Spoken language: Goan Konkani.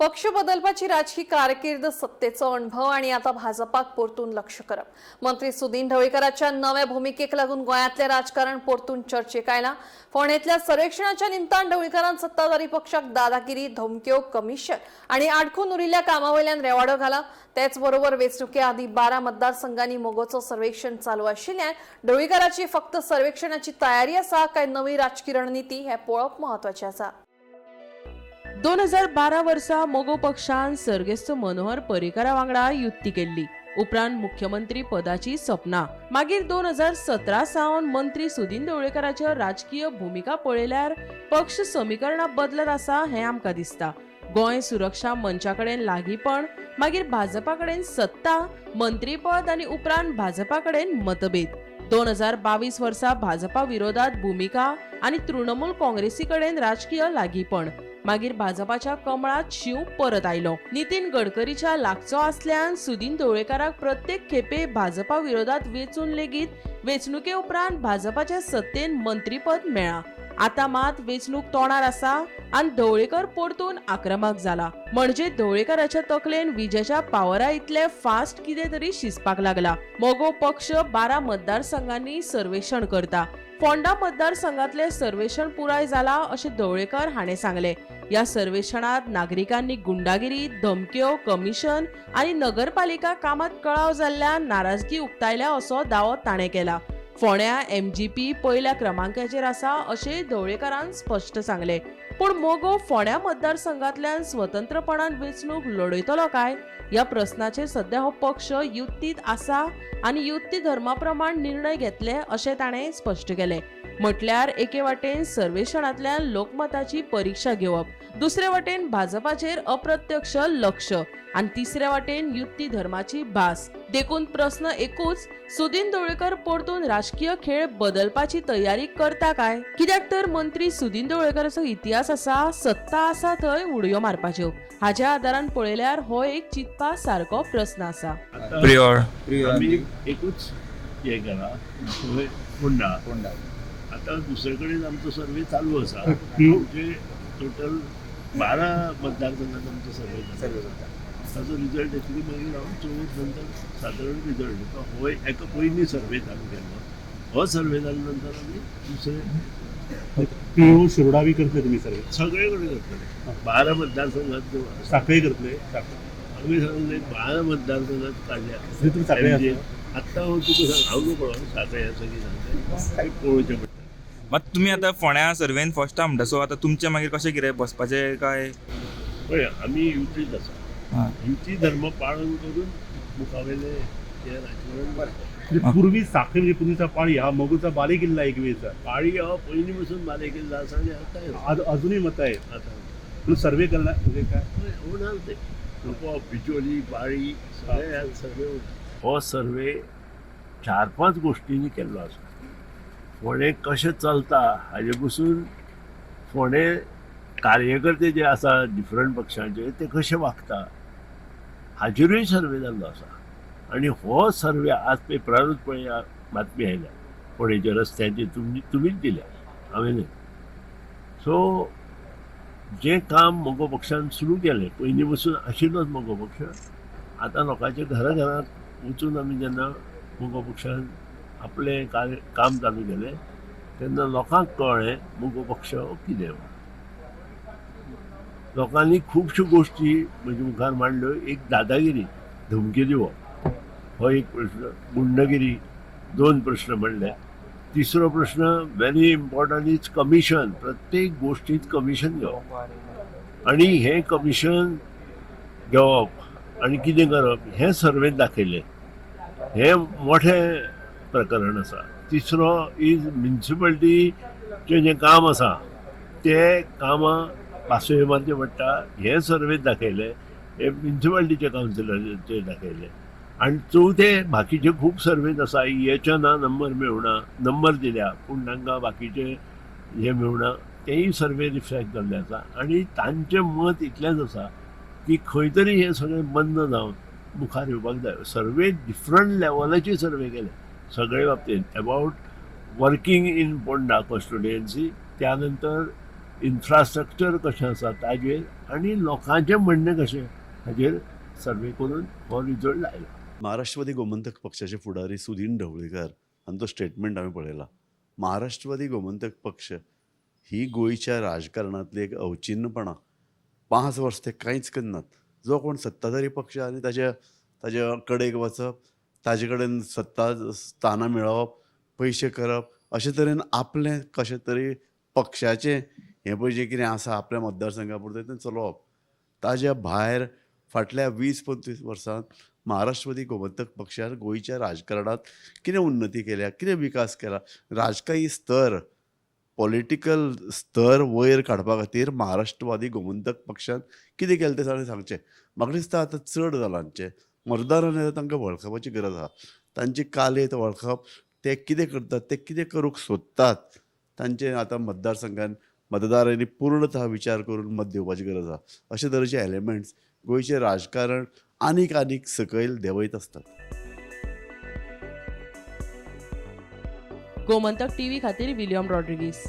पक्ष बदलपाची राजकी कारकीर्द, सत्तेचो अणभव आणि आता भाजपाक परतून लक्ष करप. मंत्री सुदीन ढवळीकराच्या नव्या भूमिकेक लागून गोंयांतलें राजकारण परतून चर्चेक आयलां. फोंडेंतल्या सर्वेक्षणाच्या निमतान ढवळीकरान सत्ताधारी पक्षाक दादागिरी, धमक्यो, कमिशन आणि आडखून उरिल्ल्या कामावयल्यान रेवाडो घाला. तेच बरोबर वेंचणुके आदी 12 मतदारसंघांनी मगोचो सर्वेक्षण चालू आशिल्ल्यान ढवळीकराची फक्त सर्वेक्षणाची तयारी आसा काय नवी राजकी रणनिती हें पळोवप म्हत्वाचें आसा. 2012 वर्सा मगो पक्षान सर्गेस्त मनोहर पर्रीकरा वांगडा युती केल्ली. उपरांत मुख्यमंत्री पदाची सपनां. मागीर 2017 सावन मंत्री सुदीन ढवळीकराच्यो राजकीय भुमिका पळयल्यार पक्ष समीकरणां बदलत आसा हें आमकां दिसता. गोंय सुरक्षा मंचा कडेन लागींपण, मागीर भाजपा कडेन सत्ता, मंत्रीपद आनी उपरांत भाजपा कडेन मतभेद. 2022 वर्सा भाजपा विरोधात भुमिका आनी तृणमूल काँग्रेसी कडेन राजकीय लागींपण. मागीर भाजपाच्या कमळात शींव परत आयलो. नितीन गडकरीच्या लागचो आसल्यान सुदीन ढवळीकाराक प्रत्येक खेपे भाजपा विरोधात वेंचून लेगीत वेंचणुके उपरांत भाजपाच्या सत्तेन मंत्रीपद मेळ्ळां. आतां मात वेंचणूक तोंडार आसा आनी ढवळीकर परतून आक्रमक जाला. म्हणजे ढवळीकराच्या तकलेन विजेच्या पावरा इतले फास्ट कितें तरी शिजपाक लागला. मगो पक्ष 12 मतदारसंघांनी सर्वेक्षण करता. फोंडा मतदारसंघातले सर्वेक्षण पुराय जाला अशें ढवळीकर हाणें सांगलें. ह्या सर्वेक्षणात नागरिकांनी गुंडागिरी, धमक्यो, कमिशन आनी नगरपालिका कामात कळाव जाल्ल्यान नाराजगी उक्तायल्या असो दावो ताणें केला. फोंड्या एमजीपी पयल्या क्रमांकाचेर आसा अशें ढवळीकरान स्पश्ट सांगलें. पूण मगो फोंड्या मतदारसंघातल्यान स्वतंत्रपणान वेंचणूक लढयतलो काय ह्या प्रस्नाचेर सध्या हो पक्ष युतीत आसा आनी युती धर्मा प्रमाण निर्णय घेतले अशें ताणें स्पश्ट केलें. म्हटल्यार एके वाटेन सर्वेक्षणांतल्यान लोकमताची परिक्षा घेवप, दुसरे वाटेन भाजपाचेर अप्रत्यक्ष लक्ष आनी तिसरे वाटेन युती धर्माची भास. देखून प्रस्न एकूच, सुदीन ढवळीकर परतून राजकीय खेळ बदलपाची तयारी करता काय? कित्याक तर मंत्री सुदीन ढवळीकराचो इतिहास आसा सत्ता आसा थंय उडयो मारपाच्यो. हाज्या आदारान पळयल्यार हो एक चिंतपा सारको प्रस्न आसा. आतां प्रियोळ. आमी एकूच हें केलां थंय फोंडा. फोंडा. आतां दुसरे कडेन आमचो सर्वे चालू आसा. म्हणजे टोटल 12 मतदारसंघात आमचो सर्वे जाता. सर्वे जाता. ताचो रिजल्ट येतली, मागीर हांव 14 नंतर सादारण रिजल्ट येता. हो एका पयलीं सर्वे चालू केल्लो. हो सर्वे जाल्या नंतर आमी दुसरे. प्रियोळ, शिरोडा बी करतले तुमी सर्वे? सगळे कडेन करतले, 12 मतदारसंघात. साखळी करतले? आमी सांगले, 12 मतदारसंघात काडल्या. तितून साखळी MJ. आसा. आत्तां हांव तुका सांग, हांव नकळो साखळी आसा की सांगते, ते पळोवचें पडटा. मात तुमी आतां फोंड्या सर्वेन फर्स्ट म्हणटा, सो आतां तुमचें मागीर कशें कितें बसपाचें काय? पळय, आमी युतीत आसा. युती धर्म पाळन करून मुखावेले हे राजकारण बरें. म्हणजे पूर्वी साखळी, म्हणजे पूर्वीचा पाळी हा मगोचा बालेकिल्ला एक वेळचा. पाळी हो पयलीं पसून बालेकिल्लो आसा आनी आतांय आसा. अजूनही मत आहे. आतां. पण सर्वे करणार म्हणजे काय? हय, होणार ते लोक बिचोली, पाळी सगळे ह्या सर्वे होता. हो सर्वे 4-5 गोश्टींनी केल्लो आसा. फोंडें कशें चलता हाजे पसून फोंडें कार्यकर्ते जे आसा डिफरंट पक्षांचे ते कशे वागता हाजेरूय सर्वे जाल्लो आसा. आनी हो सर्वे आज पेपरारूच पळय बातमी आयल्या, फोंडेच्या रस्त्यांची तुमीच दिल्या, हांवें न्हय. सो जें काम मगो पक्षान सुरू केलें, पयलीं पसून आशिल्लोच मगो पक्ष, आतां लोकांच्या घरा घरांत वचून आमी जेन्ना मगो पक्षान आपलें कार्य काम चालू केलें तेन्ना लोकांक कळ्ळें मगो पक्ष हो कितें. लोकांनी खुबश्यो गोश्टी म्हजे मुखार मांडल्यो. एक दादागिरी, धमकी दिवप हो एक प्रश्न, गुंडगिरी दोन प्रश्न म्हणले. तिसरो प्रश्न व्हेरी इम्पॉर्टंट is commission. प्रत्येक गोश्टीत कमिशन घेवप आनी हें कमिशन घेवप आनी कितें करप हें सर्वेंत दाखयलें. हें मोठें प्रकरण आसा. तिसरो is म्युनिसिपालिटीचें जें काम आसा तें कामां पासयो मारचें पडटा हें सर्वेंत दाखयलें. हें म्युनिसिपालिटीच्या कावन्सिलराचेर दाखयलें. आनी चवथें, बाकीचे खूब सर्वेंत आसा, हेच्या ना नंबर मेळुना, नंबर दिल्या पूण तांकां बाकीचे हे मेळुना, तेय सर्वे रिफ्लेक्ट जाल्ले आसा. आनी तांचें मत इतलेंच आसा की खंय तरी हें सगळें बंद जावन मुखार येवपाक जाय. सर्वे डिफरंट लेवलाचे सर्वे केले सगळे बाबतींत about working in Ponda constituency. त्यानंतर इन्फ्रास्ट्रक्चर कशें आसा ताजेर आनी लोकांचें म्हणणें कशें हाजेर सर्वे करून हो रिजल्ट आयला. महाराष्ट्रवादी गोमंतक पक्षाचे फुडारी सुदीन ढवळीकर हांचो स्टेटमेंट आमी पळयला. महाराष्ट्रवादी गोमंतक पक्ष ही गोंयच्या राजकारणांतली एक अवचिन्नपणां. 5 वर्स ते कांयच करनात. जो कोण सत्ताधारी पक्ष आनी ताज्या ताज्या कडेक वचप, ताजे कडेन सत्ता स्थानां मेळोवप, पयशे करप, अशे तरेन आपलें कशें तरी पक्षाचें हें पळय जें कितें आसा आपल्या मतदारसंघा पुरतें तें चलोवप. ताज्या भायर फाटल्या 20-25 वर्सांत महाराष्ट्रवादी गोमंतक पक्षान गोंयच्या राजकारणांत कितें उन्नती केल्या, कितें विकास केला, राजकीय स्तर, पॉलिटिकल स्तर वयर काडपा खातीर महाराष्ट्रवादी गोमंतक पक्षान कितें केलें तें ताणें सांगचें. म्हाका दिसता आतां चड जालां हांचें. मतदारांनी आतां तांकां वळखपाची गरज आसा. तांची कालेत वळखप, ते कितें करतात, ते कितें करूंक सोदतात, तांचे आतां मतदारसंघान मतदारांनी पूर्णतः विचार करून मत दिवपाची गरज आसा. अशे तरेचे एलिमेंट्स गोंयचें राजकारण आनीक आनीक सकयल देंवयत आसतात. गोमंतक टीव्ही खातीर विलियम रॉड्रिगीस.